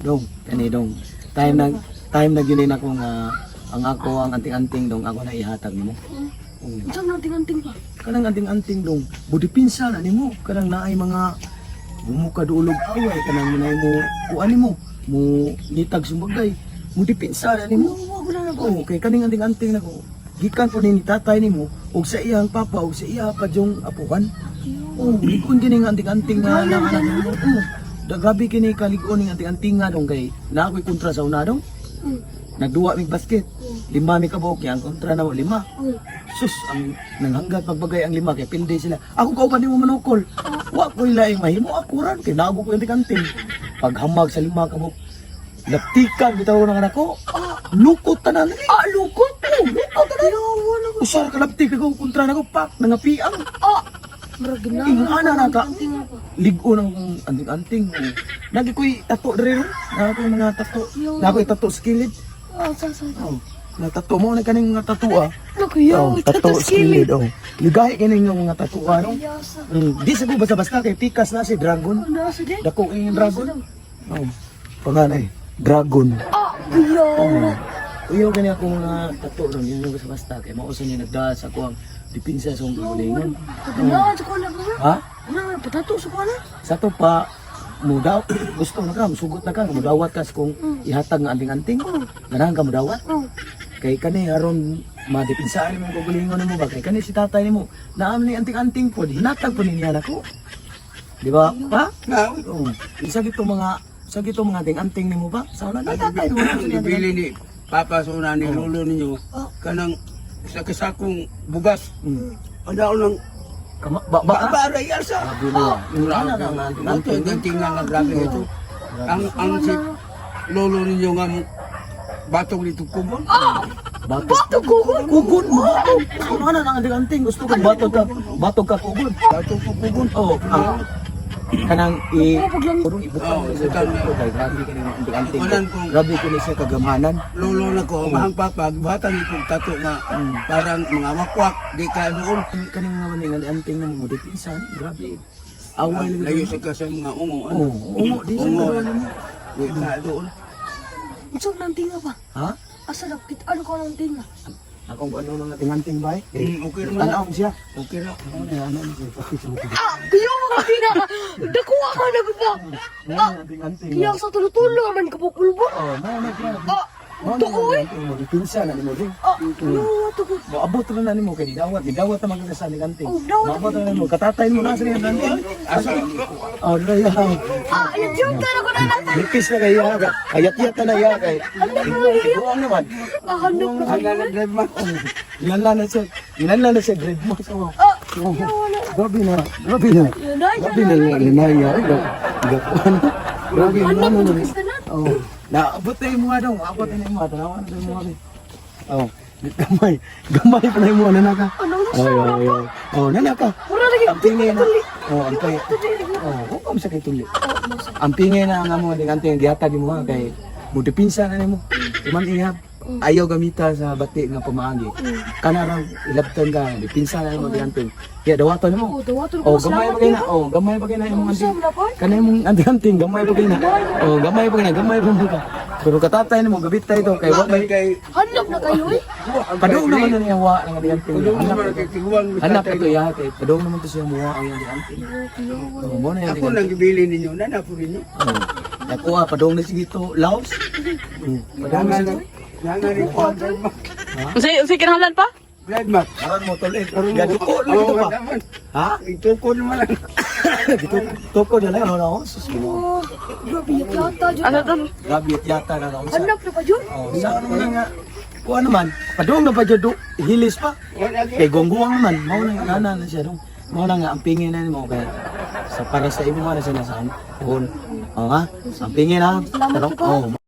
Dong, kani dong. Time na gyud nako nga ang ako ang anting-anting dong ako na ihatag nimo. Unsa man anting-anting pa? Kanang anting-anting dong, budipinsa na nimo kanang naay mga bumuka duolog away kanang munay mo kuan nimo mo nitag sumbagay mo dipinsa na nimo. Wa na na. Oh, kay kaning anting-anting nako. Gikan po ni tatay nimo ug sa iyang papa ug sa iya pa jung apuhan. Oh, lig-on kini nga anting-anting nga na anak nimo. Oh, da grabe kini kalig-on ning anting-anting nga dong kay naa ko'y kontra sa una dong. Nagduwa mig basket. Lima mi kabuok ang kontra na mo lima. Sus, ang nanghanggat pagbagay ang lima kay pilde sila. Ako kauban nimo manukol. Wa ko'y laing mahimo ako ran kay nago ko yung anting-anting. Paghamag sa lima kabuok. Laptikan bitaw ng anak ko. Lukot tanan. Ah, lukot. Oh, lukot tanan. Usar ka laptik ako kontra nako pak nangapiang. Ah, murag gina. Ingon ana na ka. Anting pa. Lig-on ang anting-anting. Oh. Nagi ko'y tato diri ron. Naa ko'y mga tato. Naa ko'y tato sa kilid. Ah, sa sa. Oh, natato mo na kaning mga tato ah. Naku yo, Oh, tato sa kilid. Oh. Ligahi kini nga mga tato ah. No? Yasa. Di sa ko basta-basta kay pikas na si dragon. Ano sa di? Dako kay dragon. Oh. Panganay, dragon. Ah, kuya. Oh. Uyo gani ako mga tato ron, yun yung basta-basta kay mao sa niya nagdaan sa ako ang dipinsa sa akong kaugalingon. Paganahan sa kuana ba? Ha? Ano na patato sa kuana? Sa to pa mudaw gusto na ka musugot na ka mudawat ka sa kung ihatag nga anting-anting. Ganahan ka mudawat. Kay kani aron madepinsaan nimo kaugalingon nimo ba kay kani si tatay nimo naam ni anting-anting pod hinatag po niya nako. Di ba? Pa? Oo. Isa gito mga sa gito mga anting-anting nimo ba? Sa una na tatay mo na Ang gibili ni Papa sa una ni Lolo ninyo kanang sa kasakong bugas. Ano nang Kama ba ba? ba ba sa. Grabe mo. Ano na nga Ito anting-anting. ang tingnan nga grabe ito. Ang si Lolo ninyo nga mo batong dito kugon. Bato. Bato kugon. Kugon mo. Ano na nga anting-anting gusto ko bato ka kugon. Batong ko kugon. Oh, ang kanang i Purong ibutang Oh, mo sa ibutang ko kay grabe kini nga anting-anting. Walang kung- Grabe kini siya kagamhanan. Lolo na ko, mahang papa, buhatan ni kong tato nga parang mga wakwak, di ka doon. Kaning mga maning anting na mo dipinsan, grabe. Away lagi. Layo sa ka sa mga ungo. Ano? Oh, ungo di sa Ungo. karon nimo. Di ka doon. Unsa man anting pa? Ha? Asa dapat ano ko ang anting? Akong ano mga anting-anting ba? Okay naman. Tanaw siya. Okay ra. Ano na ano na pati sa mga. Ah, kuya mga tina. Dakuha ka na ba? Ano anting-anting. Kaya sa tulo-tulo man kabukul ba? Oh, mao na grabe. Ah, Mao na anting mo dipinsan na nimo ding. Ah, no, to ko. Moabot na na nimo kay didawat na man ka sa anting-anting. Oh, dawat. Moabot na nimo katatay mo na sa anting-anting. Asa? Oh, dili ya. Ah, yung joke na ko na lang. Lipis na kay ya. Ayat-yat na ya kay. Iguang naman. Ah, hanap na. Ang na drive man. Ilan na siya. Ilan na siya grade mo so. Ah, Oh, grabe na. Grabe na. Yun Grabe na linaya. Gakuan. Grabe na Hanap ano na na. ka na. Oh, naabot na yung mga dong. Abot na yung mga. Tanawan na yung mga. Oh, gamay. Gamay pa na yung mga nanaka. Ano na Oh, sa oh, oh. Oh, nanaka. Mura lagi. Ang pingay na. Oh, ang pingay. Oh, huwag sa kay tuli. Ang pingay na nga mo, ang anting gihatag mo ha, kay mo dipinsa na nimo. Tuman ihap. Ayaw gamita sa bati nga pamaagi. Kana raw ilabtan ka, dipinsa na nimo anting. Kaya dawaton mo. Oh, dawaton ko. Oh, gamay pa kay na. Oh, gamay pa kay na imong anting. Unsa man ako? Kana imong anting-anting, gamay pa kay na. Oh, gamay pa kay na, gamay pa man ka. Pero katatay nimo gabit tayo to kay wa may Kay Hanap na kayo eh. padung naman na niya wa ang anting-anting. Padung Hanap naman kay tiguan. Hanap ito ya kay padung naman to siya muwa ang anting-anting. Oh, mo na yung Ako nang gibili ninyo, nana po ninyo. Oh. Ako ah, padung na sige to Laos. Padung na sige. Nana rin po ang drive man. Unsay kinahanglan pa? Drive man. Aron mo tol eh. Gaduko lang ito pa. Ha? Ituko naman lang. Gitu toko na lang ano sus mo. Oh, grabe yata jud. Ano to? Grabe at yata na lang sa. Hanap na pa jud. Oh, sa ano man nga. Kuha naman, padung na pa jud hilis pa. Kay gongguang naman, mao na nga nana na siya dong. Mao na nga ang pingin na nimo kay sa para sa imo na siya nasa puhon. Oh ha? Ang pingin ha. Salamat Tarong- po. Oh,